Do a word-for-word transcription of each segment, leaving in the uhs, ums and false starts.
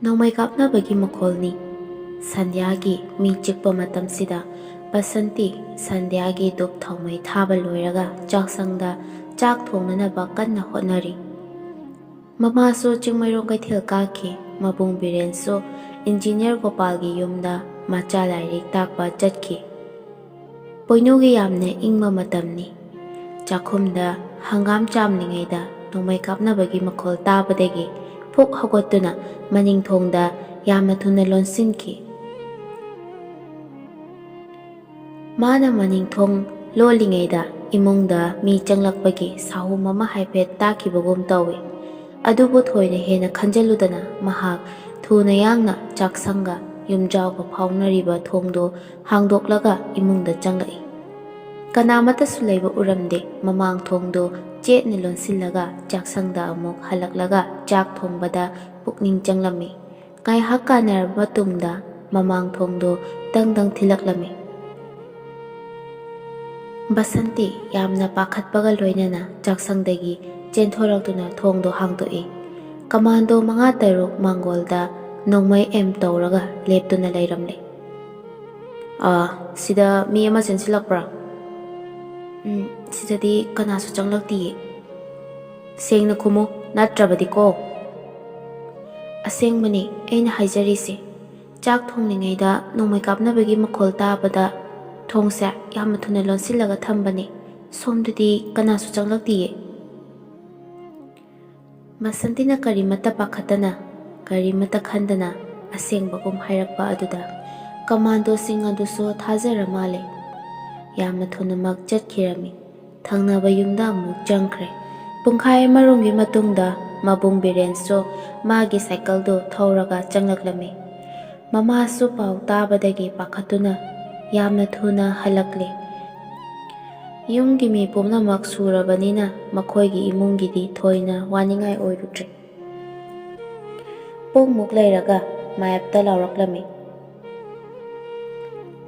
ꯅꯣꯡꯃꯩ ꯀꯥꯞꯅꯕꯒꯤ ꯃꯈꯣꯜꯅꯤ꯫ ꯁꯟꯙ꯭ꯌꯥꯒꯤ ꯃꯤ ꯆꯤꯛꯄ ꯃꯇꯝꯁꯤꯗ ꯕꯁꯟꯇꯤ ꯁꯟꯙ꯭ꯌꯥꯒꯤ ꯙꯨꯞ ꯊꯥꯎꯃꯩ ꯊꯥꯕ ꯂꯣꯏꯔꯒ ꯆꯥꯛꯁꯪꯗ ꯆꯥꯛ ꯊꯣꯡꯅꯅꯕ ꯀꯟꯅ ꯍꯣꯠꯅꯔꯤ꯫ ꯃꯃꯥꯁꯨ ꯆꯤꯡꯃꯩꯔꯣꯡ ꯀꯩꯊꯦꯜ ꯀꯥꯈꯤ꯫ ꯃꯕꯨꯡ ꯕꯤꯔꯦꯟꯁꯨ ꯏꯟꯖꯤꯅꯤꯌꯔ ꯒꯣꯄꯥꯜꯒꯤ ꯌꯨꯝꯗ ꯃꯆꯥ ꯂꯥꯏꯔꯤꯛ ꯇꯥꯛꯄ ꯆꯠꯈꯤ꯫ ꯄꯣꯏꯅꯨꯒꯤ ꯌꯥꯝꯅ ꯏꯪꯕ ꯃꯇꯝꯅꯤ꯫ ꯆꯥꯛꯈꯨꯝꯗ ꯍꯪꯒꯥꯝ ꯆꯥꯝꯂꯤꯉꯩꯗ ꯅꯣꯡꯃꯩ ꯀꯥꯞꯅꯕꯒꯤ ꯃꯈꯣꯜ ꯇꯥꯕꯗꯒꯤ ꯐꯨꯛ ꯍꯧꯒꯠꯇꯨꯅ ꯃꯅꯤꯡ ꯊꯣꯡꯗ ꯌꯥꯝꯅ ꯊꯨꯅ ꯂꯣꯟꯁꯤꯟꯈꯤ꯫ ꯃꯥꯅ ꯃꯅꯤꯡ ꯊꯣꯡ ꯂꯣꯜꯂꯤꯉꯩꯗ ꯏꯃꯨꯡꯗ ꯃꯤ ꯆꯪꯂꯛꯄꯒꯤ ꯁꯥꯍꯨꯝ ꯑꯃ ꯍꯥꯏꯐꯦꯠ ꯇꯥꯈꯤꯕꯒꯨꯝ ꯇꯧꯏ꯫ ꯑꯗꯨꯕꯨ ꯊꯣꯏꯅ ꯍꯦꯟꯅ ꯈꯟꯖꯤꯜꯂꯨꯗꯅ ꯃꯍꯥꯛ ꯊꯨꯅ ꯌꯥꯡꯅ ꯆꯥꯛꯁꯪꯒ ꯌꯨꯝꯖꯥꯎꯒ ꯐꯥꯎꯅꯔꯤꯕ ꯊꯣꯡꯗꯨ ꯍꯥꯡꯗꯣꯛꯂꯒ ꯏꯃꯨꯡꯗ ꯆꯪꯂꯛꯏ꯫ ꯀꯅꯥꯃꯠꯇꯁꯨ ꯂꯩꯕ ꯎꯔꯝꯗꯦ꯫ ꯃꯃꯥꯡ ꯊꯣꯡꯗꯨ ꯆꯦꯠꯅ ꯂꯣꯟꯁꯤꯜꯂꯒ ꯆꯥꯛꯁꯪꯗ ꯑꯃꯨꯛ ꯍꯜꯂꯛꯂꯒ ꯆꯥꯛ ꯊꯣꯡꯕꯗ ꯄꯨꯛꯅꯤꯡ ꯆꯪꯂꯝꯃꯤ꯫ ꯉꯥꯏꯍꯥꯛ ꯀꯥꯟꯅꯔꯕ ꯃꯇꯨꯡꯗ ꯃꯃꯥꯡ ꯊꯣꯡꯗꯨ ꯗꯪ ꯗꯪ ꯊꯤꯜꯂꯛꯂꯝꯃꯤ꯫ ꯕꯁꯟꯇꯤ ꯌꯥꯝꯅ ꯄꯥꯈꯠꯄꯒ ꯂꯣꯏꯅꯅ ꯆꯥꯛꯁꯪꯗꯒꯤ ꯆꯦꯟꯊꯣꯔꯛꯇꯨꯅ ꯊꯣꯡꯗꯨ ꯍꯥꯡꯗꯣꯛꯏ꯫ ꯀꯃꯥꯟꯗꯣ ꯃꯉꯥ ꯇꯔꯨꯛ ꯃꯥꯡꯒꯣꯜꯗ ꯅꯣꯡꯃꯩ ꯑꯦꯝ ꯇꯧꯔꯒ ꯂꯦꯞꯇꯨꯅ ꯂꯩꯔꯝꯂꯦ꯫ "ꯑꯥ, ꯁꯤꯗ ꯃꯤ ꯑꯃ ꯆꯦꯟꯁꯤꯜꯂꯛꯄ꯭ꯔꯥ?" "ꯎꯝ, ꯁꯤꯗꯗꯤ ꯀꯅꯥꯁꯨ ꯆꯪꯂꯛꯇꯤꯌꯦ꯫" "ꯁꯦꯡꯅ ꯈꯨꯝꯃꯨ, ꯅꯠꯇ꯭ꯔꯕꯗꯤꯀꯣ꯫" "ꯑꯁꯦꯡꯕꯅꯤ ꯑꯩꯅ ꯍꯥꯏꯖꯔꯤꯁꯦ꯫ ꯆꯥꯛ ꯊꯣꯡꯂꯤꯉꯩꯗ ꯅꯣꯡꯃꯩ ꯀꯥꯞꯅꯕꯒꯤ ꯃꯈꯣꯜ ꯇꯥꯕꯗ ꯊꯣꯡꯁꯦ ꯌꯥꯝꯅ ꯊꯨꯅ ꯂꯣꯟꯁꯤꯜꯂꯒ ꯊꯝꯕꯅꯤ꯫ ꯁꯣꯝꯗꯗꯤ ꯀꯅꯥꯁꯨ ꯆꯪꯂꯛꯇꯤꯌꯦ꯫" ꯕꯁꯟꯇꯤꯅ ꯀꯔꯤꯃꯠꯇ ꯄꯥꯈꯠꯇꯅ, ꯀꯔꯤꯃꯠꯇ ꯈꯟꯗꯅ ꯑꯁꯦꯡꯕꯒꯨꯝ ꯍꯥꯏꯔꯛꯄ ꯑꯗꯨꯗ ꯀꯃꯥꯟꯗꯣꯁꯤꯡ ꯑꯗꯨꯁꯨ ꯊꯥꯖꯔ ꯃꯥꯜꯂꯦ꯫ ꯌꯥꯝꯅ ꯊꯨꯅꯃꯛ ꯆꯠꯈꯤꯔꯝꯃꯤ꯫ ꯊꯪꯅꯕ ꯌꯨꯝꯗ ꯑꯃꯨꯛ ꯆꯪꯈ꯭ꯔꯦ꯫ ꯄꯨꯡꯈꯥꯏ ꯑꯃꯔꯣꯝꯒꯤ ꯃꯇꯨꯡꯗ ꯃꯕꯨꯡ ꯕꯤꯔꯦꯟꯁꯨ ꯃꯥꯒꯤ ꯁꯥꯏꯀꯜꯗꯨ ꯊꯧꯔꯒ ꯆꯪꯂꯛꯂꯝꯃꯤ꯫ ꯃꯃꯥꯁꯨ ꯄꯥꯎ ꯇꯥꯕꯗꯒꯤ ꯄꯥꯈꯠꯇꯨꯅ ꯌꯥꯝꯅ ꯊꯨꯅ ꯍꯜꯂꯛꯂꯦ꯫ ꯌꯨꯝꯒꯤ ꯃꯤ ꯄꯨꯝꯅꯃꯛ ꯁꯨꯔꯕꯅꯤꯅ ꯃꯈꯣꯏꯒꯤ ꯏꯃꯨꯡꯒꯤꯗꯤ ꯊꯣꯏꯅ ꯋꯥꯅꯤꯡꯉꯥꯏ ꯑꯣꯏꯔꯨꯗ꯭ꯔꯦ꯫ ꯄꯨꯡꯃꯨꯛ ꯂꯩꯔꯒ ꯃꯥꯌꯦꯞꯇ ꯂꯥꯎꯔꯛꯂꯝꯃꯤ,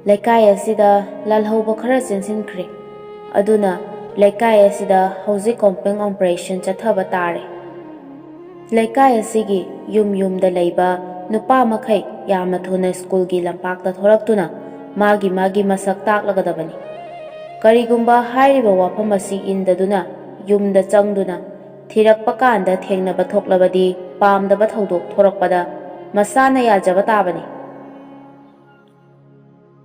"ꯂꯩꯀꯥꯏ ꯑꯁꯤꯗ ꯂꯥꯜꯍꯧꯕ ꯈꯔ ꯆꯦꯟꯁꯤꯟꯈ꯭ꯔꯦ꯫ ꯑꯗꯨꯅ ꯂꯩꯀꯥꯏ ꯑꯁꯤꯗ ꯍꯧꯖꯤꯛ ꯀꯣꯝꯄꯤꯡ ꯑꯣꯄꯔꯦꯁꯟ ꯆꯠꯊꯕ ꯇꯥꯔꯦ꯫" ꯂꯩꯀꯥꯏ ꯑꯁꯤꯒꯤ ꯌꯨꯝ ꯌꯨꯝꯗ ꯂꯩꯕ ꯅꯨꯄꯥ ꯃꯈꯩ ꯌꯥꯝꯅ ꯊꯨꯅ ꯁ꯭ꯀꯨꯜꯒꯤ ꯂꯝꯄꯥꯛꯇ ꯊꯣꯔꯛꯇꯨꯅ ꯃꯥꯒꯤ ꯃꯥꯒꯤ ꯃꯁꯛ ꯇꯥꯛꯂꯒꯗꯕꯅꯤ꯫ ꯀꯔꯤꯒꯨꯝꯕ ꯍꯥꯏꯔꯤꯕ ꯋꯥꯐꯝ ꯑꯁꯤ ꯏꯟꯗꯗꯨꯅ ꯌꯨꯝꯗ ꯆꯪꯗꯨꯅ ꯊꯤꯔꯛꯄ ꯀꯥꯟꯗ ꯊꯦꯡꯅꯕ ꯊꯣꯛꯂꯕꯗꯤ ꯄꯥꯝꯗꯕ ꯊꯧꯗꯣꯛ ꯊꯣꯔꯛꯄꯗ ꯃꯁꯥꯅ ꯌꯥꯖꯕ ꯇꯥꯕꯅꯤ꯫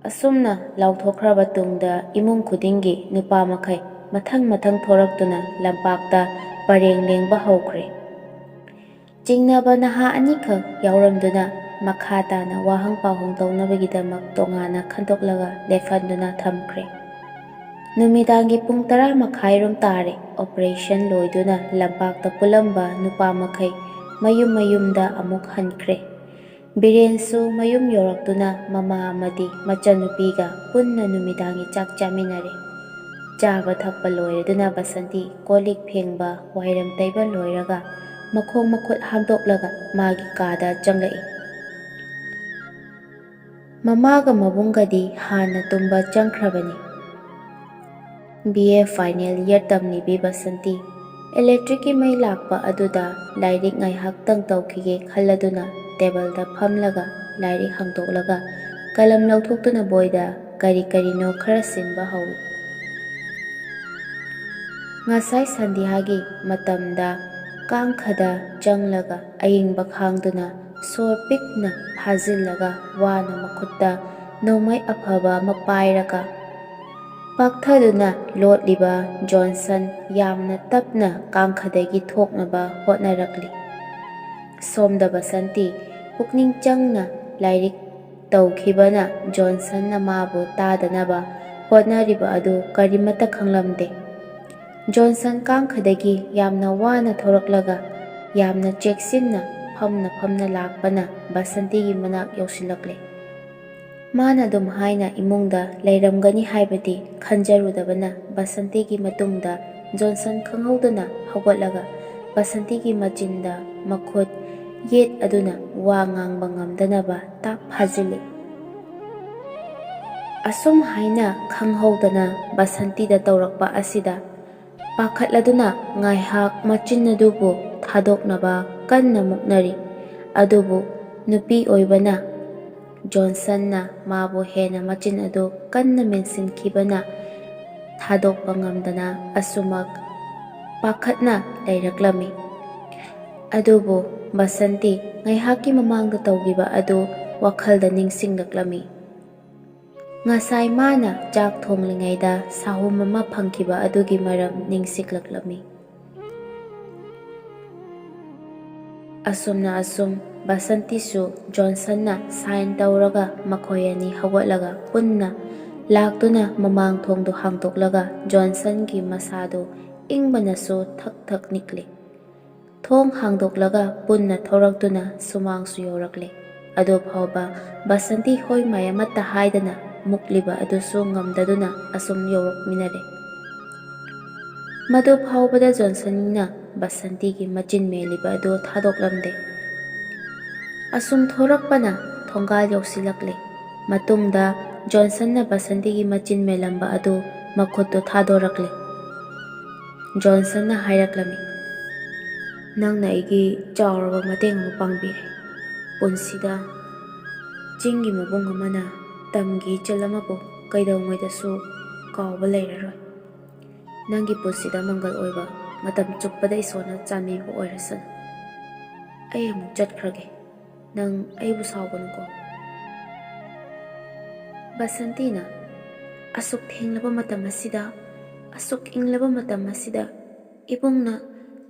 ꯑꯁꯨꯝꯅ ꯂꯥꯎꯊꯣꯛꯈ꯭ꯔꯕ ꯇꯨꯡꯗ ꯏꯃꯨꯡ ꯈꯨꯗꯤꯡꯒꯤ ꯅꯨꯄꯥ ꯃꯈꯩ ꯃꯊꯪ ꯃꯊꯪ ꯊꯣꯔꯛꯇꯨꯅ ꯂꯝꯄꯥꯛꯇ ꯄꯔꯦꯡ ꯂꯦꯡꯕ ꯍꯧꯈ꯭ꯔꯦ꯫ ꯆꯤꯡꯅꯕ ꯅꯍꯥ ꯑꯅꯤꯈꯛ ꯌꯥꯎꯔꯝꯗꯨꯅ ꯃꯈꯥ ꯇꯥꯅ ꯋꯥꯍꯪ ꯄꯥꯎꯍꯪ ꯇꯧꯅꯕꯒꯤꯗꯃꯛ ꯇꯣꯉꯥꯟꯅ ꯈꯟꯗꯣꯛꯂꯒ ꯂꯦꯞꯍꯟꯗꯨꯅ ꯊꯝꯈ꯭ꯔꯦ꯫ ꯅꯨꯃꯤꯗꯥꯡꯒꯤ ꯄꯨꯡ ꯇꯔꯥ ꯃꯈꯥꯏꯔꯣꯝ ꯇꯥꯔꯦ꯫ ꯑꯣꯄꯔꯦꯁꯟ ꯂꯣꯏꯗꯨꯅ ꯂꯝꯄꯥꯛꯇ ꯄꯨꯜꯂꯝꯕ ꯅꯨꯄꯥ ꯃꯈꯩ ꯃꯌꯨꯝ ꯃꯌꯨꯝꯗ ꯑꯃꯨꯛ ꯍꯟꯈ꯭ꯔꯦ꯫ ꯕꯤꯔꯦꯟꯁꯨ ꯃꯌꯨꯝ ꯌꯧꯔꯛꯇꯨꯅ ꯃꯃꯥ ꯑꯃꯗꯤ ꯃꯆꯟꯅꯨꯄꯤꯒ ꯄꯨꯟꯅ ꯅꯨꯃꯤꯗꯥꯡꯒꯤ ꯆꯥꯛ ꯆꯥꯃꯤꯟꯅꯔꯦ꯫ ꯆꯥꯕ ꯊꯛꯄ ꯂꯣꯏꯔꯗꯨꯅ ꯕꯁꯟꯇꯤ ꯀꯣꯜ ꯂꯤꯛ ꯐꯦꯡꯕ, ꯋꯥꯏꯔꯝ ꯇꯩꯕ ꯂꯣꯏꯔꯒ ꯃꯈꯣꯡ ꯃꯈꯨꯠ ꯍꯥꯝꯗꯣꯛꯂꯒ ꯃꯥꯒꯤ ꯀꯥꯗ ꯆꯪꯂꯛꯏ꯫ ꯃꯃꯥꯒ ꯃꯕꯨꯡꯒꯗꯤ ꯍꯥꯟꯅ ꯇꯨꯝꯕ ꯆꯪꯈ꯭ꯔꯕꯅꯤ꯫ B A final year ꯇꯝꯂꯤꯕꯤ Basanti ꯏꯂꯦꯛꯇ꯭ꯔꯤꯛꯀꯤ ꯃꯩ ꯂꯥꯛꯄ ꯑꯗꯨꯗ ꯂꯥꯏꯔꯤꯛ ꯉꯥꯏꯍꯥꯛꯇꯪ ꯇꯧꯈꯤꯒꯦ ꯈꯜꯂꯗꯨꯅ ꯇꯦꯕꯜꯗ ꯐꯝꯂꯒ ꯂꯥꯏꯔꯤꯛ ꯍꯥꯡꯗꯣꯛꯂꯒ ꯀꯂꯝ ꯂꯧꯊꯣꯛꯇꯨꯅ ꯕꯣꯏꯗ ꯀꯔꯤ ꯀꯔꯤꯅꯣ ꯈꯔ ꯁꯤꯟꯕ ꯍꯧꯏ꯫ ꯉꯁꯥꯏ ꯁꯟꯙ꯭ꯌꯥꯒꯤ ꯃꯇꯝꯗ ꯀꯥꯡꯈꯗ ꯆꯪꯂꯒ ꯑꯏꯪꯕ ꯈꯥꯡꯗꯨꯅ ꯁꯣꯔ ꯄꯤꯛꯅ ꯐꯥꯖꯤꯜꯂꯒ ꯋꯥꯅ ꯃꯈꯨꯠꯇ ꯅꯣꯡꯃꯩ ꯑꯐꯕ ꯑꯃ ꯄꯥꯏꯔꯒ ꯄꯥꯛꯊꯗꯨꯅ ꯂꯣꯠꯂꯤꯕ ꯖꯣꯟꯁꯟ ꯌꯥꯝꯅ ꯇꯞꯅ ꯀꯥꯡꯈꯗꯒꯤ ꯊꯣꯛꯅꯕ ꯍꯣꯠꯅꯔꯛꯂꯤ꯫ ꯁꯣꯝꯗ ꯕꯁꯟꯇꯤ ꯄꯨꯛꯅꯤꯡ ꯆꯪꯅ ꯂꯥꯏꯔꯤꯛ ꯇꯧꯈꯤꯕꯅ ꯖꯣꯟꯁꯟꯅ ꯃꯥꯕꯨ ꯇꯥꯗꯅꯕ ꯍꯣꯠꯅꯔꯤꯕ ꯑꯗꯨ ꯀꯔꯤꯃꯠꯇ ꯈꯪꯂꯝꯗꯦ꯫ ꯖꯣꯟꯁꯟ ꯀꯥꯡꯈꯗꯒꯤ ꯌꯥꯝꯅ ꯋꯥꯅ ꯊꯣꯔꯛꯂꯒ ꯌꯥꯝꯅ ꯆꯦꯛꯁꯤꯟꯅ ꯐꯝꯅ ꯐꯝꯅ ꯂꯥꯛꯄꯅ ꯕꯁꯟꯇꯤꯒꯤ ꯃꯅꯥꯛ ꯌꯧꯁꯤꯜꯂꯛꯂꯦ꯫ ꯃꯥꯅ ꯑꯗꯨꯝ ꯍꯥꯏꯅ ꯏꯃꯨꯡꯗ ꯂꯩꯔꯝꯒꯅꯤ ꯍꯥꯏꯕꯗꯤ ꯈꯟꯖꯔꯨꯗꯕꯅ ꯕꯁꯟꯇꯤꯒꯤ ꯃꯇꯨꯡꯗ ꯖꯣꯟꯁꯟ ꯈꯪꯍꯧꯗꯅ ꯍꯧꯒꯠꯂꯒ ꯕꯁꯟꯇꯤꯒꯤ ꯃꯆꯤꯟꯗ ꯃꯈꯨꯠ ꯌꯦꯠ ꯑꯗꯨꯅ ꯋꯥ ꯉꯥꯡꯕ ꯉꯝꯗꯅꯕ ꯇꯥꯛ ꯐꯥꯖꯤꯜꯂꯤ꯫ ꯑꯁꯨꯝ ꯍꯥꯏꯅ ꯈꯪꯍꯧꯗꯅ ꯕꯁꯟꯇꯤꯗ ꯇꯧꯔꯛꯄ ꯑꯁꯤꯗ ꯄꯥꯈꯠꯂꯗꯨꯅ ꯉꯥꯏꯍꯥꯛ ꯃꯆꯤꯟ ꯑꯗꯨꯕꯨ ꯊꯥꯗꯣꯛꯅꯕ ꯀꯟꯅ ꯃꯨꯛꯅꯔꯤ꯫ ꯑꯗꯨꯕꯨ ꯅꯨꯄꯤ ꯑꯣꯏꯕꯅ ꯖꯣꯟꯁꯟꯅ ꯃꯥꯕꯨ ꯍꯦꯟꯅ ꯃꯆꯤꯟ ꯑꯗꯨ ꯀꯟꯅ ꯃꯦꯟꯁꯤꯟꯈꯤꯕꯅ ꯊꯥꯗꯣꯛꯄ ꯉꯝꯗꯅ ꯑꯁꯨꯃꯛ ꯄꯥꯈꯠꯅ ꯂꯩꯔꯛꯂꯝꯃꯤ꯫ ꯑꯗꯨꯕꯨ ꯕꯁꯟꯇꯤ ꯉꯥꯏꯍꯥꯛꯀꯤ ꯃꯃꯥꯡꯗ ꯇꯧꯈꯤꯕ ꯑꯗꯨ ꯋꯥꯈꯜꯗ ꯅꯤꯡꯁꯤꯡꯂꯛꯂꯝꯃꯤ꯫ ꯉꯁꯥꯏ ꯃꯥꯅ ꯆꯥꯛ ꯊꯣꯡꯂꯤꯉꯩꯗ ꯁꯥꯍꯨꯝ ꯑꯃ ꯐꯪꯈꯤꯕ ꯑꯗꯨꯒꯤ ꯃꯔꯝ ꯅꯤꯡꯁꯤꯡꯂꯛꯂꯝꯃꯤ꯫ ꯑꯁꯨꯝꯅ ꯑꯁꯨꯝ ꯕꯁꯟꯇꯤꯁꯨ ꯖꯣꯟꯁꯟꯅ ꯁꯥꯏꯟ ꯇꯧꯔꯒ ꯃꯈꯣꯏ ꯑꯅꯤ ꯍꯧꯒꯠꯂꯒ ꯄꯨꯟꯅ ꯂꯥꯛꯇꯨꯅ ꯃꯃꯥꯡ ꯊꯣꯡꯗꯨ ꯍꯥꯡꯗꯣꯛꯂꯒ ꯖꯣꯟꯁꯟꯒꯤ ꯃꯁꯥꯗꯨ ꯏꯪꯕꯅꯁꯨ ꯊꯛ ꯊꯛ ꯅꯤꯛꯂꯤ꯫ ꯊꯣꯡ ꯍꯥꯡꯗꯣꯛꯂꯒ ꯄꯨꯟꯅ ꯊꯧꯔꯛꯇꯨꯅ ꯁꯨꯃꯥꯡꯁꯨ ꯌꯧꯔꯛꯂꯦ꯫ ꯑꯗꯨ ꯐꯥꯎꯕ ꯕꯁꯟꯇꯤ ꯍꯣꯏ ꯃꯥꯏ ꯑꯃꯠꯇ ꯍꯥꯏꯗꯅ ꯃꯨꯛꯂꯤꯕ ꯑꯗꯨꯁꯨ ꯉꯝꯗꯗꯨꯅ ꯑꯁꯨꯝ ꯌꯧꯔꯛꯃꯤꯟꯅꯔꯦ꯫ ꯃꯗꯨ ꯐꯥꯎꯕꯗ ꯖꯣꯟꯁꯟꯅ ꯕꯁꯟꯇꯤꯒꯤ ꯃꯆꯤꯟ ꯃꯦꯜꯂꯤꯕ ꯑꯗꯨ ꯊꯥꯗꯣꯛꯂꯝꯗꯦ꯫ ꯑꯁꯨꯝ ꯊꯣꯔꯛꯄꯅ ꯊꯣꯡꯒꯥꯜ ꯌꯧꯁꯤꯜꯂꯛꯂꯦ꯫ ꯃꯇꯨꯡꯗ ꯖꯣꯟꯁꯟꯅ ꯕꯁꯟꯇꯤꯒꯤ ꯃꯆꯤꯟ ꯃꯦꯜꯂꯝꯕ ꯑꯗꯨ ꯃꯈꯨꯠꯇꯨ ꯊꯥꯗꯣꯔꯛꯂꯦ꯫ ꯖꯣꯟꯁꯟꯅ ꯍꯥꯏꯔꯛꯂꯝꯃꯤ, "ꯅꯪꯅ ꯑꯩꯒꯤ ꯆꯥꯎꯔꯕ ꯃꯇꯦꯡ ꯑꯃ ꯄꯥꯡꯕꯤꯔꯦ꯫ ꯄꯨꯟꯁꯤꯗ ꯆꯤꯡꯒꯤ ꯃꯕꯨꯡ ꯑꯃꯅ ꯇꯝꯒꯤ ꯏꯆꯜ ꯑꯃꯕꯨ ꯀꯩꯗꯧꯉꯩꯗꯁꯨ ꯀꯥꯎꯕ ꯂꯩꯔꯔꯣꯏ꯫ ꯅꯪꯒꯤ ꯄꯨꯟꯁꯤꯗ ꯃꯪꯒꯜ ꯑꯣꯏꯕ ꯃꯇꯝ ꯆꯨꯞꯄꯗ ꯏꯁꯣꯔꯅ ꯆꯥꯟꯕꯤꯕ ꯑꯣꯏꯔꯁꯅꯨ꯫ ꯑꯩ ꯑꯃꯨꯛ ꯆꯠꯈ꯭ꯔꯒꯦ꯫ ꯅꯪ ꯑꯩꯕꯨ ꯁꯥꯎꯒꯅꯨꯀꯣ꯫" ꯕꯁꯟꯇꯤꯅ, "ꯑꯁꯨꯛ ꯊꯦꯡꯂꯕ ꯃꯇꯝ ꯑꯁꯤꯗ, ꯑꯁꯨꯛ ꯏꯪꯂꯕ ꯃꯇꯝ ꯑꯁꯤꯗ ꯏꯕꯨꯡꯅ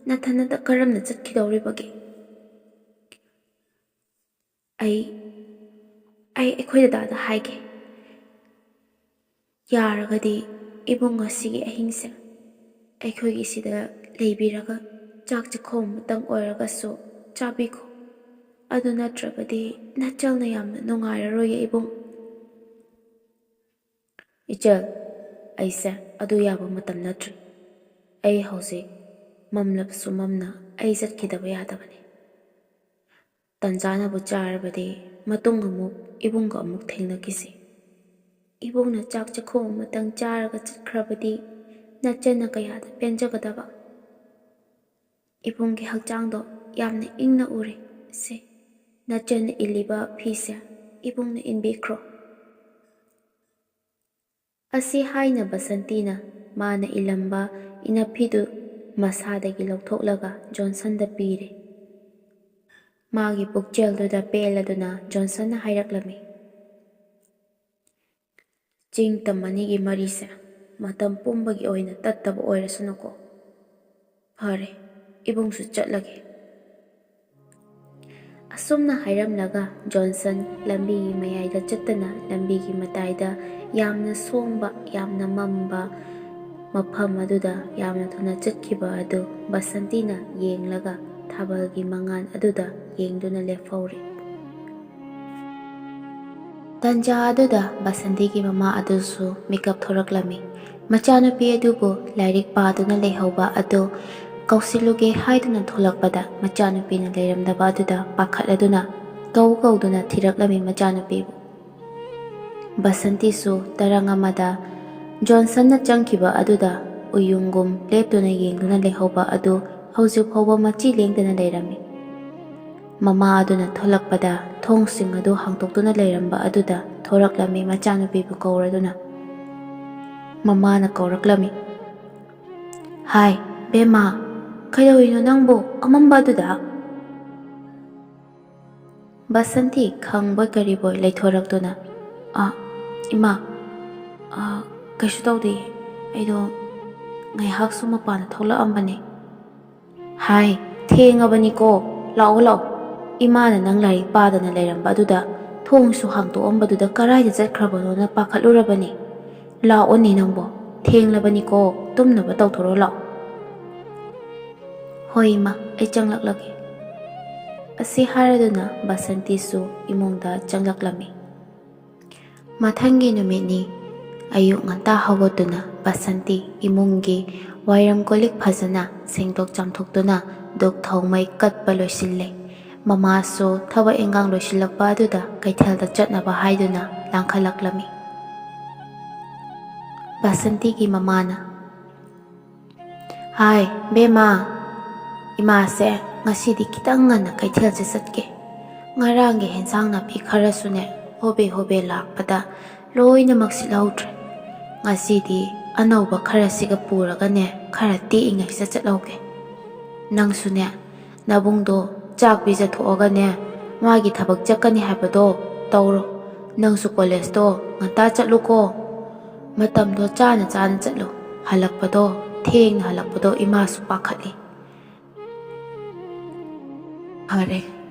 ꯅꯊꯟꯅꯇ ꯀꯔꯝꯅ ꯆꯠꯈꯤꯗꯧꯔꯤꯕꯒꯦ?" "ꯑꯩ, ꯑꯩ ꯑꯩꯈꯣꯏ ꯗꯗꯥꯗ ꯍꯥꯏꯒꯦ꯫ ꯌꯥꯔꯒꯗꯤ ꯏꯕꯨꯡ ꯉꯁꯤꯒꯤ ꯑꯍꯤꯡꯁꯦ ꯑꯩꯈꯣꯏꯒꯤ ꯁꯤꯗ ꯂꯩꯕꯤꯔꯒ ꯆꯥꯛ ꯆꯥꯛꯈꯣꯝ ꯑꯃꯇꯪ ꯑꯣꯏꯔꯒꯁꯨ ꯆꯥꯕꯤꯈꯣ꯫ ꯑꯗꯨ ꯅꯠꯇ꯭ꯔꯕꯗꯤ ꯅꯆꯜꯅ ꯌꯥꯝꯅ ꯅꯨꯡꯉꯥꯏꯔꯔꯣꯏꯌꯦ ꯏꯕꯨꯡ꯫" "ꯏꯆꯜ, ꯑꯩꯁꯦ ꯑꯗꯨ ꯌꯥꯕ ꯃꯇꯝ ꯅꯠꯇ꯭ꯔꯤ꯫ ꯑꯩ ꯍꯧꯖꯤꯛ ꯃꯝꯂꯕꯁꯨ ꯃꯝꯅ ꯑꯩ ꯆꯠꯈꯤꯗꯕ ꯌꯥꯗꯕꯅꯤ꯫ ꯇꯟꯖꯥꯅꯕꯨ ꯆꯥꯔꯕꯗꯤ ꯃꯇꯨꯡ ꯑꯃꯨꯛ ꯏꯕꯨꯡꯒ ꯑꯃꯨꯛ ꯊꯦꯡꯅꯈꯤꯁꯤ꯫ ꯏꯕꯨꯡꯅ ꯆꯥꯛ ꯆꯥꯛꯈꯣꯝ ꯑꯃꯇꯪ ꯆꯥꯔꯒ ꯆꯠꯈ꯭ꯔꯕꯗꯤ ꯅꯆꯟꯅ ꯀꯌꯥꯗ ꯄꯦꯟꯖꯒꯗꯕ?" "ꯏꯕꯨꯡꯒꯤ ꯍꯛꯆꯥꯡꯗꯣ ꯌꯥꯝꯅ ꯏꯪꯅ ꯎꯔꯦ꯫ ꯁꯦ, ꯅꯆꯟꯅ ꯏꯜꯂꯤꯕ ꯐꯤꯁꯦ ꯏꯕꯨꯡꯅ ꯏꯟꯕꯤꯈ꯭ꯔꯣ꯫" ꯑꯁꯤ ꯍꯥꯏꯅ ꯕꯁꯟꯇꯤꯅ ꯃꯥꯅ ꯏꯜꯂꯝꯕ ꯏꯅꯐꯤꯗꯨ ꯃꯁꯥꯗꯒꯤ ꯂꯧꯊꯣꯛꯂꯒ ꯖꯣꯟꯁꯟꯗ ꯄꯤꯔꯦ꯫ ꯃꯥꯒꯤ ꯄꯨꯛꯆꯦꯜꯗꯨꯗ ꯄꯦꯜꯂꯗꯨꯅ ꯖꯣꯟꯁꯟꯅ ꯍꯥꯏꯔꯛꯂꯝꯃꯤ, "ꯆꯤꯡ ꯇꯝ ꯑꯅꯤꯒꯤ ꯃꯔꯤꯁꯦ ꯃꯇꯝ ꯄꯨꯝꯕꯒꯤ ꯑꯣꯏꯅ ꯇꯠꯇꯕ ꯑꯣꯏꯔꯁꯅꯨꯀꯣ꯫ ꯐꯔꯦ, ꯏꯕꯨꯡꯁꯨ ꯆꯠꯂꯒꯦ꯫" ꯑꯁꯨꯝꯅ ꯍꯥꯏꯔꯝꯂꯒ ꯖꯣꯟꯁꯟ ꯂꯝꯕꯤꯒꯤ ꯃꯌꯥꯏꯗ ꯆꯠꯇꯅ ꯂꯝꯕꯤꯒꯤ ꯃꯇꯥꯏꯗ ꯌꯥꯝꯅ ꯁꯣꯡꯕ, ꯌꯥꯝꯅ ꯃꯝꯕ ꯃꯐꯝ ꯑꯗꯨꯗ ꯌꯥꯝꯅ ꯊꯨꯅ ꯆꯠꯈꯤꯕ ꯑꯗꯨ ꯕꯁꯟꯇꯤꯅ ꯌꯦꯡꯂꯒ ꯊꯥꯕꯜꯒꯤ ꯃꯉꯥꯜ ꯑꯗꯨꯗ ꯌꯦꯡꯗꯨꯅ ꯂꯦꯞꯍꯧꯔꯦ꯫ ꯇꯟꯖꯥ ꯑꯗꯨꯗ ꯕꯁꯟꯇꯤꯒꯤ ꯃꯃꯥ ꯑꯗꯨꯁꯨ ꯃꯤꯀꯞ ꯊꯣꯔꯛꯂꯝꯃꯤ꯫ ꯃꯆꯥꯅꯨꯄꯤ ꯑꯗꯨꯕꯨ ꯂꯥꯏꯔꯤꯛ ꯄꯥꯗꯨꯅ ꯂꯩꯍꯧꯕ ꯑꯗꯨ ꯀꯧꯁꯤꯜꯂꯨꯒꯦ ꯍꯥꯏꯗꯨꯅ ꯊꯣꯛꯂꯛꯄꯗ ꯃꯆꯥꯅꯨꯄꯤꯅ ꯂꯩꯔꯝꯗꯕ ꯑꯗꯨꯗ ꯄꯥꯈꯠꯂꯗꯨꯅ ꯀꯧ ꯀꯧꯗꯨꯅ ꯊꯤꯔꯛꯂꯝꯃꯤ ꯃꯆꯥꯅꯨꯄꯤꯕꯨ꯫ ꯕꯁꯟꯇꯤꯁꯨ ꯇꯔꯪ ꯑꯃꯗ ꯖꯣꯟꯁꯟꯅ ꯆꯪꯈꯤꯕ ꯑꯗꯨꯗ ꯎꯌꯨꯡꯒꯨꯝ ꯂꯦꯞꯇꯨꯅ ꯌꯦꯡꯗꯨꯅ ꯂꯩꯍꯧꯕ ꯑꯗꯨ ꯍꯧꯖꯤꯛ ꯐꯥꯎꯕ ꯃꯆꯤ ꯂꯦꯡꯗꯅ ꯂꯩꯔꯝꯃꯤ꯫ ꯃꯃꯥ ꯑꯗꯨꯅ ꯊꯣꯛꯂꯛꯄꯗ ꯊꯣꯡꯁꯤꯡ ꯑꯗꯨ ꯍꯥꯡꯗꯣꯛꯇꯨꯅ ꯂꯩꯔꯝꯕ ꯑꯗꯨꯗ ꯊꯣꯔꯛꯂꯝꯃꯤ ꯃꯆꯥꯅꯨꯄꯤꯕꯨ ꯀꯧꯔꯗꯨꯅ꯫ ꯃꯃꯥꯅ ꯀꯧꯔꯛꯂꯝꯃꯤ, "ꯍꯥꯏ, ꯕꯦꯝꯃ, ꯀꯩꯗꯧꯔꯤꯅꯣ ꯅꯪꯕꯨ ꯑꯃꯝꯕ ꯑꯗꯨꯗ?" ꯕꯁꯟꯇꯤ ꯈꯪꯕꯣꯏ ꯀꯔꯤꯕꯣꯏ ꯂꯩꯊꯣꯔꯛꯇꯨꯅ, "ꯑ, ꯏꯃꯥ, ꯑ, ꯀꯩꯁꯨ ꯇꯧꯗꯦ, ꯑꯩꯗꯣ ꯉꯥꯏꯍꯥꯛ ꯁꯨꯝ ꯃꯄꯥꯟꯗ ꯊꯣꯛꯂꯛꯑꯝꯕꯅꯦ꯫" "ꯍꯥꯏ, ꯊꯦꯡꯉꯕꯅꯤꯀꯣ, ꯂꯥꯛꯑꯣ, ꯂꯥꯛꯑꯣ꯫ ꯏꯃꯥꯅ ꯅꯪ ꯂꯥꯏꯔꯤꯛ ꯄꯥꯗꯅ ꯂꯩꯔꯝꯕ ꯑꯗꯨꯗ, ꯊꯣꯡꯁꯨ ꯍꯥꯡꯇꯣꯛꯑꯝꯕꯗꯨꯗ ꯀꯔꯥꯏꯗ ꯆꯠꯈ꯭ꯔꯕꯅꯣꯅ ꯄꯥꯈꯠꯂꯨꯔꯕꯅꯤ꯫ ꯂꯥꯛꯑꯣꯅꯦ ꯅꯪꯕꯣ, ꯊꯦꯡꯂꯕꯅꯤꯀꯣ, ꯇꯨꯝꯅꯕ ꯇꯧꯊꯣꯔꯣ ꯂꯥꯛꯑꯣ꯫" "ꯍꯣꯏ ꯏꯃꯥ, ꯑꯩ ꯆꯪꯂꯛꯂꯒꯦ꯫" ꯑꯁꯤ ꯍꯥꯏꯔꯗꯨꯅ ꯕꯁꯟꯇꯤꯁꯨ ꯏꯃꯨꯡꯗ ꯆꯪꯂꯛꯂꯝꯃꯤ꯫ ꯃꯊꯪꯒꯤ ꯅꯨꯃꯤꯠꯅꯤ꯫ ꯑꯌꯨꯛ ꯉꯟꯇꯥ ꯍꯧꯒꯠꯇꯨꯅ ꯕꯁꯟꯇꯤ ꯏꯃꯨꯡꯒꯤ ꯋꯥꯏꯔꯝ ꯀꯣꯜꯂꯤꯛ ꯐꯖꯅ ꯁꯦꯡꯗꯣꯛ ꯆꯥꯝꯊꯣꯛꯇꯨꯅ ꯙꯨꯛ ꯊꯥꯎꯃꯩ ꯀꯠꯄ ꯂꯣꯏꯁꯤꯜꯂꯦ꯫ ꯃꯃꯥꯁꯨ ꯊꯕꯛ ꯏꯟꯈꯥꯡ ꯂꯣꯏꯁꯤꯜꯂꯛꯄ ꯑꯗꯨꯗ ꯀꯩꯊꯦꯜꯗ ꯆꯠꯅꯕ ꯍꯥꯏꯗꯨꯅ ꯂꯥꯡꯈꯠꯂꯛꯂꯝꯃꯤ꯫ ꯕꯁꯟꯇꯤꯒꯤ ꯃꯃꯥꯅ, "ꯍꯥꯏ, ꯕꯦꯝꯃ, ꯏꯃꯥꯁꯦ ꯉꯁꯤꯗꯤ ꯈꯤꯇꯪ ꯉꯟꯅ ꯀꯩꯊꯦꯜꯁꯦ ꯆꯠꯀꯦ꯫ ꯉꯔꯥꯡꯒꯤ ꯍꯦꯟꯁꯥꯡ ꯅꯥꯄꯤ ꯈꯔꯁꯨꯅꯦ, ꯍꯣꯕꯦ ꯍꯣꯕꯦ ꯂꯥꯛꯄꯗ ꯂꯣꯏꯅꯃꯛ ꯁꯤꯠꯍꯧꯗ꯭ꯔꯦ꯫ ꯉꯁꯤꯗꯤ ꯑꯅꯧꯕ ꯈꯔꯁꯤꯒ ꯄꯨꯔꯒꯅꯦ, ꯈꯔ ꯇꯦꯛꯏꯉꯩꯁꯤꯗ ꯆꯠꯍꯧꯒꯦ꯫ ꯅꯪꯁꯨꯅꯦ, ꯅꯕꯨꯡꯗꯣ ꯆꯥꯛ ꯄꯤꯖꯊꯣꯛꯑꯒꯅꯦ, ꯃꯥꯒꯤ ꯊꯕꯛ ꯆꯠꯀꯅꯤ ꯍꯥꯏꯕꯗꯣ ꯇꯧꯔꯣ꯫ ꯅꯪꯁꯨ ꯀꯣꯂꯦꯖꯇꯣ ꯉꯟꯇꯥ ꯆꯠꯂꯨꯀꯣ꯫ ꯃꯇꯝꯗꯣ ꯆꯥꯅ ꯆꯥꯅ ꯆꯠꯂꯨ꯫ ꯍꯜꯂꯛꯄꯗꯣ, ꯊꯦꯡꯅ ꯍꯜꯂꯛꯄꯗꯣ ꯏꯃꯥꯁꯨ ꯄꯥꯈꯠꯂꯤ꯫ ꯐꯔꯦ,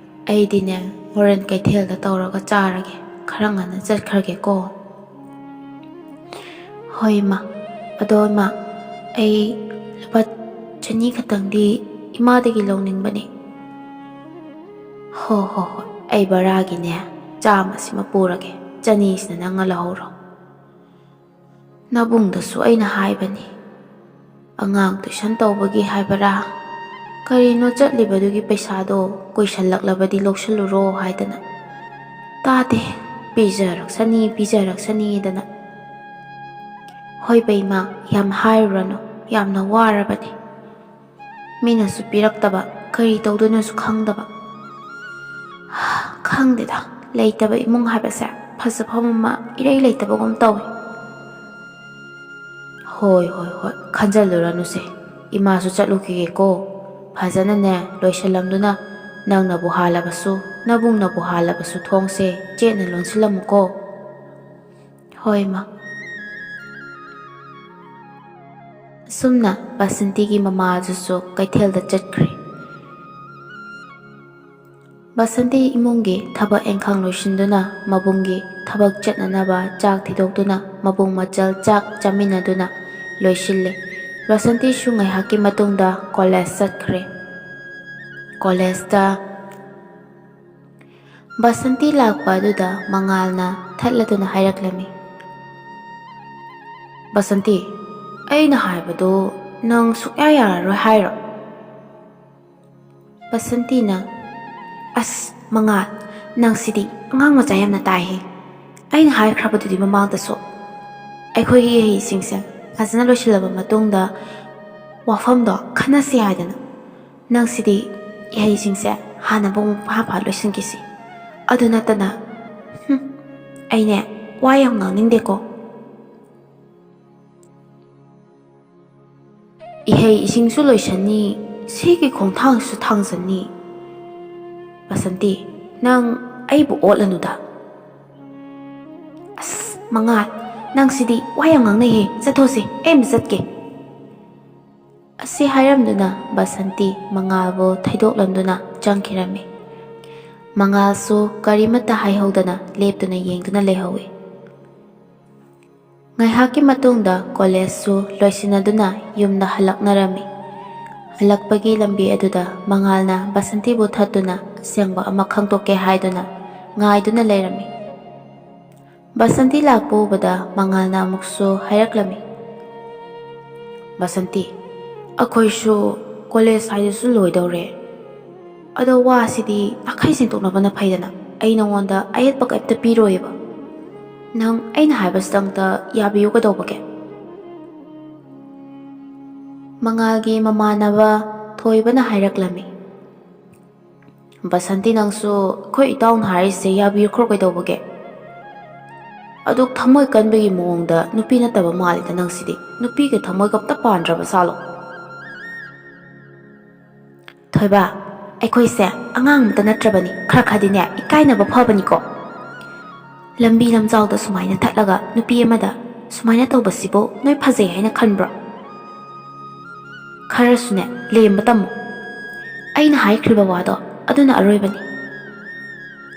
ꯑꯩꯗꯤꯅꯦ, ꯍꯣꯔꯦꯟ ꯀꯩꯊꯦꯜꯗ ꯇꯧꯔꯒ ꯆꯥꯔꯒꯦ꯫ ꯈꯔ ꯉꯟꯅ ꯆꯠꯈ꯭ꯔꯒꯦꯀꯣ꯫ ꯍꯣꯏ, ꯏꯃꯥ꯫ ꯑꯗꯣ, ꯏꯃꯥ, ꯑꯩ ꯂꯨꯄꯥ ꯆꯅꯤ ꯈꯛꯇꯪꯗꯤ ꯏꯃꯥꯗꯒꯤ ꯂꯧꯅꯤꯡꯕꯅꯤ꯫ ꯍꯣ, ꯍꯣ, ꯍꯣꯏ, ꯑꯩ ꯕꯔꯥꯒꯤꯅꯦ, ꯆꯥꯝꯃꯁꯤꯃ ꯄꯨꯔꯒꯦ, ꯆꯅꯤꯁꯤꯅ ꯅꯪꯅ ꯂꯧꯍꯧꯔꯣ꯫ ꯅꯕꯨꯡꯗꯁꯨ ꯑꯩꯅ ꯍꯥꯏꯕꯅꯤ, ꯑꯉꯥꯡ ꯇꯨꯏꯁꯟ ꯇꯧꯕꯒꯤ ꯍꯥꯏꯕꯔꯥ, ꯀꯔꯤꯅꯣ ꯆꯠꯂꯤꯕꯗꯨꯒꯤ ꯄꯩꯁꯥꯗꯣ ꯀꯨꯏꯁꯜꯂꯛꯂꯕꯗꯤ ꯂꯧꯁꯜꯂꯨꯔꯣ ꯍꯥꯏꯗꯅ꯫ ꯇꯥꯗꯦ, ꯄꯤꯖꯔꯛꯁꯅꯤ, ꯄꯤꯖꯔꯛꯁꯅꯤꯗꯅ꯫ ꯍꯣꯏ ꯕꯦꯝꯃ, ꯌꯥꯝ ꯍꯥꯏꯔꯨꯔꯅꯨ, ꯌꯥꯝꯅ ꯋꯥꯔꯕꯅꯤ꯫ ꯃꯤꯅꯁꯨ ꯄꯤꯔꯛꯇꯕ, ꯀꯔꯤ ꯇꯧꯗꯣꯏꯅꯣꯁꯨ ꯈꯪꯗꯕ꯫ ꯈꯪꯗꯦꯗ, ꯂꯩꯇꯕ ꯏꯃꯨꯡ ꯍꯥꯏꯕꯁꯦ ꯐꯖꯐꯝ ꯑꯃ ꯏꯔꯩ ꯂꯩꯇꯕꯒꯨꯝ ꯇꯧꯏ꯫ ꯍꯣꯏ, ꯍꯣꯏ, ꯍꯣꯏ, ꯈꯟꯖꯜꯂꯨꯔꯅꯨꯁꯦ꯫ ꯏꯃꯥꯁꯨ ꯆꯠꯂꯨꯈꯤꯒꯦꯀꯣ꯫ ꯐꯖꯅꯅꯦ ꯂꯣꯏꯁꯤꯜꯂꯝꯗꯨꯅ, ꯅꯪꯅꯕꯨ ꯍꯥꯜꯂꯕꯁꯨ, ꯅꯕꯨꯡꯅꯕꯨ ꯍꯥꯜꯂꯕꯁꯨ ꯊꯣꯡꯁꯦ ꯆꯦꯠꯅ ꯂꯣꯟꯁꯤꯜꯂꯝꯃꯨꯀꯣ꯫ ꯍꯣꯏ, ꯏꯃꯥ꯫ ꯑꯁꯨꯝꯅ ꯕꯁꯟꯇꯤꯒꯤ ꯃꯃꯥ ꯑꯗꯨꯁꯨ ꯀꯩꯊꯦꯜꯗ ꯆꯠꯈ꯭ꯔꯦ꯫ ꯕꯁꯟꯇꯤ ꯏꯃꯨꯡꯒꯤ ꯊꯕꯛ ꯏꯪꯈꯥꯡ ꯂꯣꯏꯁꯤꯟꯗꯨꯅ, ꯃꯕꯨꯡꯒꯤ ꯊꯕꯛ ꯆꯠꯅꯅꯕ ꯆꯥꯛ ꯊꯤꯗꯣꯛꯇꯨꯅ, ꯃꯕꯨꯡ ꯃꯆꯜ ꯆꯥꯛ ꯆꯥꯃꯤꯟꯅꯗꯨꯅ ꯂꯣꯏꯁꯤꯜꯂꯦ꯫ ꯕꯁꯟꯇꯤꯁꯨ ꯉꯥꯏꯍꯥꯛꯀꯤ ꯃꯇꯨꯡꯗ ꯀꯣꯂꯦꯖ ꯆꯠꯈ꯭ꯔꯦ꯫ ꯀꯣꯂꯦꯖꯇ ꯕꯁꯟꯇꯤ ꯂꯥꯛꯄ ꯑꯗꯨꯗ ꯃꯉꯥꯜꯅ ꯊꯠꯂꯗꯨꯅ ꯍꯥꯏꯔꯛꯂꯝꯃꯤ, "ꯕꯁꯟꯇꯤ, ꯑꯩꯅ ꯍꯥꯏꯕꯗꯨ ꯅꯪ ꯁꯨꯛꯌꯥ ꯌꯥꯔꯔꯣꯏ ꯍꯥꯏꯔꯣ?" ꯕꯁꯟꯇꯤꯅ, "ꯑꯁ, ꯃꯉꯥꯜ, ꯅꯪꯁꯤꯗꯤ ꯑꯉꯥꯡ ꯃꯆꯥ ꯌꯥꯝꯅ ꯇꯥꯏꯍꯦ꯫ ꯑꯩꯅ ꯍꯥꯏꯈ꯭ꯔꯕꯗꯨꯗꯤ ꯃꯃꯥꯡꯗꯁꯨ, ꯑꯩꯈꯣꯏꯒꯤ ꯏꯍꯩꯁꯤꯡꯁꯦ ꯐꯖꯅ ꯂꯣꯏꯁꯤꯜꯂꯕ ꯃꯇꯨꯡꯗ ꯋꯥꯐꯝꯗꯣ ꯈꯟꯅꯁꯤ ꯍꯥꯏꯗꯅ꯫ "ꯅꯪꯁꯤꯗꯤ ꯏꯍꯩꯁꯤꯡꯁꯦ ꯍꯥꯟꯅ ꯃꯄꯨꯡ ꯐꯥ ꯐꯥ ꯂꯣꯏꯁꯤꯟꯈꯤꯁꯤ꯫ ꯑꯗꯨ ꯅꯠꯇꯅ, ꯍꯨꯝ, ꯑꯩꯅꯦ ꯋꯥ ꯌꯥꯝ ꯉꯥꯡꯅꯤꯡꯗꯦꯀꯣ꯫ ꯏꯍꯩ ꯏꯁꯤꯡꯁꯨ ꯂꯣꯏꯁꯟꯅꯤ, ꯁꯤꯒꯤ ꯈꯣꯡꯊꯥꯡꯁꯨ ꯊꯥꯡꯖꯟꯅꯤ꯫ ꯕꯁꯟꯇꯤ, ꯅꯪ ꯑꯩꯕꯨ ꯑꯣꯠꯂꯅꯨꯗ꯫" "ꯑꯁ, ꯃꯉꯥꯜ, ꯅꯪꯁꯤꯗꯤ ꯋꯥ ꯌꯥꯝ ꯉꯥꯡꯅꯩꯍꯦ꯫ ꯆꯠꯊꯣꯛꯁꯦ, ꯑꯩ ꯑꯃ ꯆꯠꯀꯦ꯫" ꯑꯁꯤ ꯍꯥꯏꯔꯝꯗꯨꯅ ꯕꯁꯟꯇꯤ ꯃꯉꯥꯜꯕꯨ ꯊꯩꯗꯣꯛꯂꯝꯗꯨꯅ ꯆꯪꯈꯤꯔꯝꯃꯤ꯫ ꯃꯉꯥꯜꯁꯨ ꯀꯔꯤꯃꯠꯇ ꯍꯥꯏꯍꯧꯗꯅ ꯂꯦꯞꯇꯨꯅ ꯌꯦꯡꯗꯨꯅ ꯂꯩꯍꯧꯏ꯫ ꯉꯥꯏꯍꯥꯛꯀꯤ ꯃꯇꯨꯡꯗ ꯀꯣꯂꯦꯖꯁꯨ ꯂꯣꯏꯁꯤꯟꯅꯗꯨꯅ ꯌꯨꯝꯗ ꯍꯜꯂꯛꯅꯔꯝꯃꯤ꯫ ꯍꯜꯂꯛꯄꯒꯤ ꯂꯝꯕꯤ ꯑꯗꯨꯗ ꯃꯉꯥꯜꯅ ꯕꯁꯟꯇꯤꯕꯨ ꯊꯠꯇꯨꯅ ꯑꯁꯦꯡꯕ ꯑꯃ ꯈꯪꯗꯣꯛꯀꯦ ꯍꯥꯏꯗꯨꯅ ꯉꯥꯏꯗꯨꯅ ꯂꯩꯔꯝꯃꯤ꯫ ꯕꯁꯟꯇꯤ ꯂꯥꯛꯄ ꯎꯕꯗ ꯃꯉꯥꯜꯅ ꯑꯃꯨꯛꯁꯨ ꯍꯥꯏꯔꯛꯂꯝꯃꯤ, "ꯕꯁꯟꯇꯤ, ꯑꯩꯈꯣꯏꯁꯨ ꯀꯣꯂꯦꯖ ꯍꯥꯏꯗꯨꯁꯨ ꯂꯣꯏꯗꯧꯔꯦ꯫ ꯑꯗꯣ ꯋꯥꯁꯤꯗꯤ ꯅꯥꯈꯩ ꯁꯦꯡꯗꯣꯛꯅꯕꯅ ꯐꯩꯗꯅ꯫ ꯑꯩ ꯅꯉꯣꯟꯗ ꯑꯌꯦꯠꯄ ꯀꯩꯝꯇ ꯄꯤꯔꯣꯏꯕ꯫ ꯅꯪ ꯑꯩꯅ ꯍꯥꯏꯕꯁꯤꯗꯪꯇ ꯌꯥꯕꯤꯌꯨ ꯀꯩꯗꯧꯕꯒꯦ?" ꯃꯉꯥꯜꯒꯤ ꯃꯃꯥꯟꯅꯕ ꯊꯣꯏꯕꯅ ꯍꯥꯏꯔꯛꯂꯝꯃꯤ, "ꯕꯁꯟꯇꯤ, ꯅꯪꯁꯨ ꯑꯩꯈꯣꯏ ꯏꯇꯥꯎꯅ ꯍꯥꯏꯔꯤꯁꯦ ꯌꯥꯕꯤꯈ꯭ꯔꯣ ꯀꯩꯗꯧꯕꯒꯦ? ꯑꯗꯨꯛ ꯊꯃꯣꯏ ꯀꯟꯕꯒꯤ ꯃꯑꯣꯡꯗ ꯅꯨꯄꯤ ꯅꯠꯇꯕ ꯃꯥꯜꯂꯤꯗ ꯅꯪꯁꯤꯗꯤ꯫ ꯅꯨꯄꯤꯒ ꯊꯃꯣꯏꯒ ꯑꯝꯇ ꯄꯥꯟꯗ꯭ꯔꯕ ꯁꯥꯂꯣ?" "ꯊꯣꯏꯕ, ꯑꯩꯈꯣꯏꯁꯦ ꯑꯉꯥꯡ ꯑꯃꯇ ꯅꯠꯇ꯭ꯔꯕꯅꯤ꯫ ꯈꯔ ꯈꯔꯗꯤꯅꯦ ꯏꯀꯥꯏꯅꯕ ꯐꯕꯅꯤꯀꯣ꯫ ꯂꯝꯕꯤ ꯂꯝꯖꯥꯎꯗ ꯁꯨꯃꯥꯏꯅ ꯊꯠꯂꯒ ꯅꯨꯄꯤ ꯑꯃꯗ ꯁꯨꯃꯥꯏꯅ ꯇꯧꯕꯁꯤꯕꯨ ꯅꯣꯏ ꯐꯖꯩ ꯍꯥꯏꯅ ꯈꯟꯕ꯭ꯔꯣ? ꯈꯔꯁꯨꯅꯦ ꯂꯦꯝꯕ ꯇꯝꯃꯨ꯫ ꯑꯩꯅ ꯍꯥꯏꯈ꯭ꯔꯤꯕ ꯋꯥꯗꯣ ꯑꯗꯨꯅ ꯑꯔꯣꯏꯕꯅꯤ꯫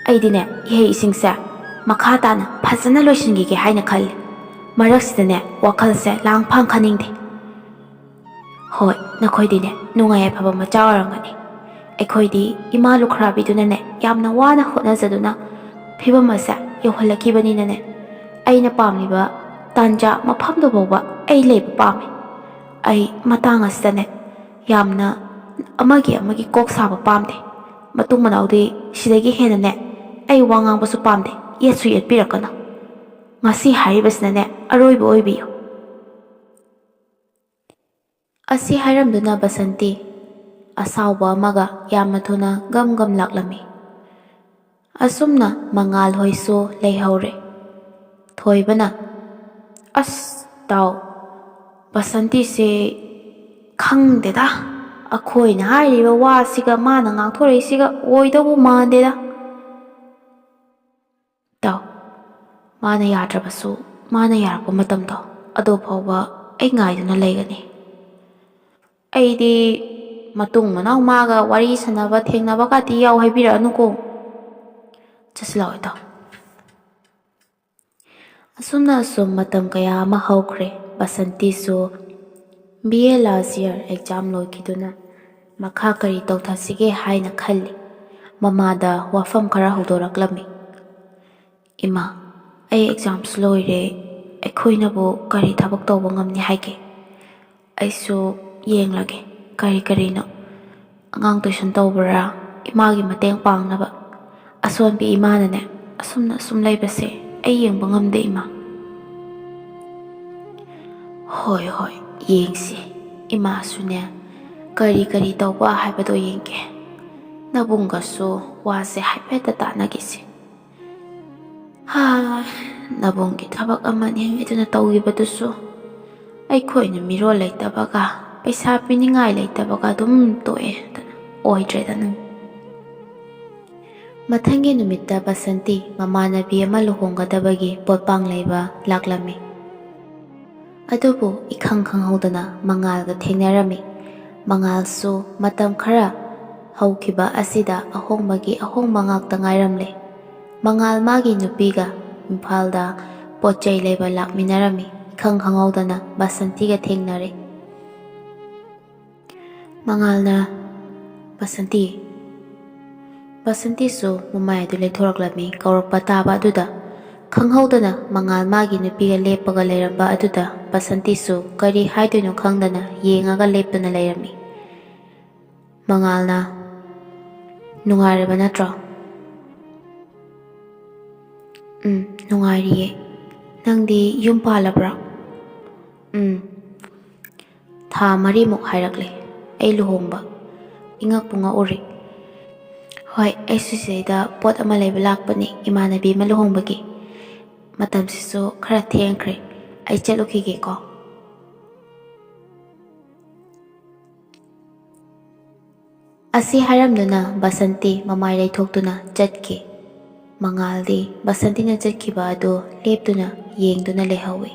ꯑꯩꯗꯤꯅꯦ ꯏꯍꯩ ꯏꯁꯤꯡꯁꯦ ꯃꯈꯥ ꯇꯥꯅ ꯐꯖꯅ ꯂꯣꯏꯁꯤꯟꯈꯤꯒꯦ ꯍꯥꯏꯅ ꯈꯜꯂꯤ꯫ ꯃꯔꯛꯁꯤꯗꯅꯦ ꯋꯥꯈꯜꯁꯦ ꯂꯥꯡꯐꯥꯡ ꯈꯟꯅꯤꯡꯗꯦ꯫ ꯍꯣꯏ, ꯅꯈꯣꯏꯗꯤꯅꯦ ꯅꯨꯡꯉꯥꯏ ꯌꯥꯏꯐꯕ ꯃꯆꯥ ꯑꯣꯏꯔꯝꯒꯅꯤ꯫ ꯑꯩꯈꯣꯏꯗꯤ ꯏꯃꯥ ꯂꯨꯈ꯭ꯔꯥꯕꯤꯗꯨꯅꯅꯦ ꯌꯥꯝꯅ ꯋꯥꯅ ꯍꯣꯠꯅꯖꯗꯨꯅ ꯐꯤꯕꯝ ꯑꯁꯦ ꯌꯧꯍꯜꯂꯛꯈꯤꯕꯅꯤꯅꯅꯦ, ꯑꯩꯅ ꯄꯥꯝꯂꯤꯕ ꯇꯥꯟꯖꯥ ꯃꯐꯝꯗꯨ ꯐꯥꯎꯕ ꯑꯩ ꯂꯩꯕ ꯄꯥꯝꯃꯤ꯫ ꯑꯩ ꯃꯇꯥꯡ ꯑꯁꯤꯗꯅꯦ ꯌꯥꯝꯅ ꯑꯃꯒꯤ ꯑꯃꯒꯤ ꯀꯣꯛ ꯁꯥꯕ ꯄꯥꯝꯗꯦ꯫ ꯃꯇꯨꯡ ꯃꯅꯥꯎꯗꯤ ꯁꯤꯗꯒꯤ ꯍꯦꯟꯅꯅꯦ ꯑꯩ ꯋꯥ ꯉꯥꯡꯕꯁꯨ ꯄꯥꯝꯗꯦ꯫ ꯌꯦꯠꯁꯨ ꯌꯦꯠꯄꯤꯔꯛꯀꯅꯨ꯫ ꯉꯁꯤ ꯍꯥꯏꯔꯤꯕꯁꯤꯅꯅꯦ ꯑꯔꯣꯏꯕ ꯑꯣꯏꯕꯤꯌꯨ꯫" ꯑꯁꯤ ꯍꯥꯏꯔꯝꯗꯨꯅ ꯕꯁꯟꯇꯤ ꯑꯁꯥꯎꯕ ꯑꯃꯒ ꯌꯥꯝꯅ ꯊꯨꯅ ꯒꯝ ꯒꯝ ꯂꯥꯛꯂꯝꯃꯤ꯫ ꯑꯁꯨꯝꯅ ꯃꯉꯥꯜ ꯍꯣꯏꯁꯨ ꯂꯩꯍꯧꯔꯦ꯫ ꯊꯣꯏꯕꯅ, "ꯑꯁ ꯇꯥꯎ, ꯕꯁꯟꯇꯤꯁꯦ ꯈꯪꯗꯦꯗ, ꯑꯩꯈꯣꯏꯅ ꯍꯥꯏꯔꯤꯕ ꯋꯥꯁꯤꯒ ꯃꯥꯅ ꯉꯥꯡꯊꯣꯔꯛꯏꯁꯤꯒ ꯑꯣꯏꯗꯧꯕ ꯃꯥꯟꯗꯦꯗ꯫ ꯇꯥꯎ, ꯃꯥꯅ ꯌꯥꯗ꯭ꯔꯕꯁꯨ, ꯃꯥꯅ ꯌꯥꯔꯛꯄ ꯃꯇꯝꯗꯣ ꯑꯗꯨ ꯐꯥꯎꯕ ꯑꯩ ꯉꯥꯏꯗꯨꯅ ꯂꯩꯒꯅꯤ꯫ ꯑꯩꯗꯤ ꯃꯇꯨꯡ ꯃꯅꯥꯎ ꯃꯥꯒ ꯋꯥꯔꯤ ꯁꯥꯟꯅꯕ ꯊꯦꯡꯅꯕ ꯀꯥꯇꯤ ꯌꯥꯎ ꯍꯥꯏꯕꯤꯔꯛꯑꯅꯨꯀꯣ꯫ ꯆꯠꯁꯤꯜꯂꯛꯑꯣ ꯏꯇꯥꯎ꯫" ꯑꯁꯨꯝꯅ ꯑꯁꯨꯝ ꯃꯇꯝ ꯀꯌꯥ ꯑꯃ ꯍꯧꯈ꯭ꯔꯦ꯫ ꯕꯁꯟꯇꯤꯁꯨ B A last year exam ꯂꯣꯏꯈꯤꯗꯨꯅ ꯃꯈꯥ ꯀꯔꯤ ꯇꯧꯊꯁꯤꯒꯦ ꯍꯥꯏꯅ ꯈꯜꯂꯤ꯫ ꯃꯃꯥꯗ ꯋꯥꯐꯝ ꯈꯔ ꯍꯧꯗꯣꯔꯛꯂꯝꯃꯤ꯫ "ꯏꯃꯥ, ꯑꯩ exams ꯂꯣꯏꯔꯦ, ꯑꯩꯈꯣꯏꯅꯕꯨ ꯀꯔꯤ ꯊꯕꯛ ꯇꯧꯕ ꯉꯝꯅꯤ ꯍꯥꯏꯒꯦ? ꯑꯩꯁꯨ ꯌꯦꯡꯂꯒꯦ ꯀꯔꯤ ꯀꯔꯤꯅꯣ ꯑꯉꯥꯡ tuition ꯇꯧꯕ꯭ꯔꯥ, ꯏꯃꯥꯒꯤ ꯃꯇꯦꯡ ꯄꯥꯡꯅꯕ꯫ ꯑꯁꯣꯟꯕꯤ ꯏꯃꯥꯅꯅꯦ ꯑꯁꯨꯝꯅ ꯑꯁꯨꯝ ꯂꯩꯕꯁꯦ ꯑꯩ ꯌꯦꯡꯕ ꯉꯝꯗꯦ ꯏꯃꯥ꯫" "ꯍꯣꯏ ꯍꯣꯏ, ꯌꯦꯡꯁꯤ꯫ ꯏꯃꯥꯁꯨꯅꯦ ꯀꯔꯤ ꯀꯔꯤ ꯇꯧꯕ ꯍꯥꯏꯕꯗꯣ ꯌꯦꯡꯒꯦ꯫ ꯅꯕꯨꯡꯒꯁꯨ ꯋꯥꯁꯦ ꯍꯥꯏꯐꯦꯠꯇ ꯇꯥꯟꯅꯈꯤꯁꯤ꯫ ꯍꯥ, ꯅꯕꯨꯡꯒꯤ ꯊꯕꯛ ꯑꯃꯅꯤ ꯍꯥꯏꯗꯨꯅ ꯇꯧꯈꯤꯕꯗꯨꯁꯨ ꯑꯩꯈꯣꯏꯅ ꯃꯤꯔꯣꯜ ꯂꯩꯇꯕꯒ ꯄꯩꯁꯥ ꯄꯤꯅꯤꯡꯉꯥꯏ ꯂꯩꯇꯕꯒ ꯑꯗꯨꯝ ꯇꯣꯛꯑꯦ꯫ ꯑꯣꯏꯗ꯭ꯔꯦꯗ ꯅꯪ꯫" ꯃꯊꯪꯒꯤ ꯅꯨꯃꯤꯠꯇ ꯕꯁꯟꯇꯤ ꯃꯃꯥꯟꯅꯕꯤ ꯑꯃ ꯂꯨꯍꯣꯡꯒꯗꯕꯒꯤ ꯄꯣꯠꯄꯥꯡ ꯂꯩꯕ ꯂꯥꯛꯂꯝꯃꯤ꯫ ꯑꯗꯨꯕꯨ ꯏꯈꯪ ꯈꯪꯍꯧꯗꯅ ꯃꯉꯥꯜꯒ ꯊꯦꯡꯅꯔꯝꯃꯤ꯫ ꯃꯉꯥꯜꯁꯨ ꯃꯇꯝ ꯈꯔ ꯍꯧꯈꯤꯕ ꯑꯁꯤꯗ ꯑꯍꯣꯡꯕꯒꯤ ꯑꯍꯣꯡꯕ ꯉꯥꯛꯇ ꯉꯥꯏꯔꯝꯂꯦ꯫ ꯃꯉꯥꯜ ꯃꯥꯒꯤ ꯅꯨꯄꯤꯒ ꯏꯝꯐꯥꯜꯗ ꯄꯣꯠ ꯆꯩ ꯂꯩꯕ ꯂꯥꯛꯃꯤꯟꯅꯔꯝꯃꯤ꯫ ꯏꯈꯪ ꯈꯪꯍꯧꯗꯅ ꯕꯁꯟꯇꯤꯒ ꯊꯦꯡꯅꯔꯦ꯫ ꯃꯉꯥꯜꯅ, "ꯕꯁꯟꯇꯤ꯫" ꯕꯁꯟꯇꯤꯁꯨ ꯃꯃꯥꯏ ꯑꯗꯨ ꯂꯩꯊꯣꯔꯛꯂꯝꯃꯤ꯫ ꯀꯧꯔꯛꯄ ꯇꯥꯕ ꯑꯗꯨꯗ ꯈꯪꯍꯧꯗꯅ ꯃꯉꯥꯜ ꯃꯥꯒꯤ ꯅꯨꯄꯤꯒ ꯂꯦꯞꯄꯒ ꯂꯩꯔꯝꯕ ꯑꯗꯨꯗ ꯕꯁꯟꯇꯤꯁꯨ ꯀꯔꯤ ꯍꯥꯏꯗꯣꯏꯅꯣ ꯈꯪꯗꯅ ꯌꯦꯡꯉꯒ ꯂꯦꯞꯇꯨꯅ ꯂꯩꯔꯝꯃꯤ꯫ ꯃꯉꯥꯜꯅ, "ꯅꯨꯡꯉꯥꯏꯔꯕ ꯅꯠꯇ꯭ꯔꯣ?" "ꯎꯝ, ꯅꯨꯡꯉꯥꯏꯔꯤꯌꯦ꯫ ꯅꯪꯗꯤ ꯌꯨꯝ ꯄꯥꯜꯂꯕ꯭ꯔꯥ?" "ꯎꯝ, ꯊꯥ ꯃꯔꯤꯃꯨꯛ ꯍꯥꯏꯔꯛꯂꯦ ꯑꯩ ꯂꯨꯍꯣꯡꯕ꯫ ꯏꯉꯛꯄꯨ ꯉꯛꯎꯔꯦ꯫ "ꯍꯣꯏ, ꯑꯩꯁꯨ ꯁꯤꯗꯩꯗ ꯄꯣꯠ ꯑꯃ ꯂꯩꯕ ꯂꯥꯛꯄꯅꯤ, ꯏꯃꯥꯟꯅꯕꯤ ꯑꯃ ꯂꯨꯍꯣꯡꯕꯒꯤ꯫ ꯃꯇꯝꯁꯤꯁꯨ ꯈꯔ ꯊꯦꯡꯈ꯭ꯔꯦ, ꯑꯩ ꯆꯠꯂꯨꯈꯤꯒꯦꯀꯣ꯫" ꯑꯁꯤ ꯍꯥꯏꯔꯝꯗꯨꯅ ꯕꯁꯟꯇꯤ ꯃꯃꯥꯏ ꯂꯩꯊꯣꯛꯇꯨꯅ ꯆꯠꯈꯤ꯫ ꯃꯉꯥꯜꯗꯤ ꯕꯁꯟꯇꯤꯅ ꯆꯠꯈꯤꯕ ꯑꯗꯨ ꯂꯦꯞꯇꯨꯅ ꯌꯦꯡꯗꯨꯅ ꯂꯩꯍꯧꯏ꯫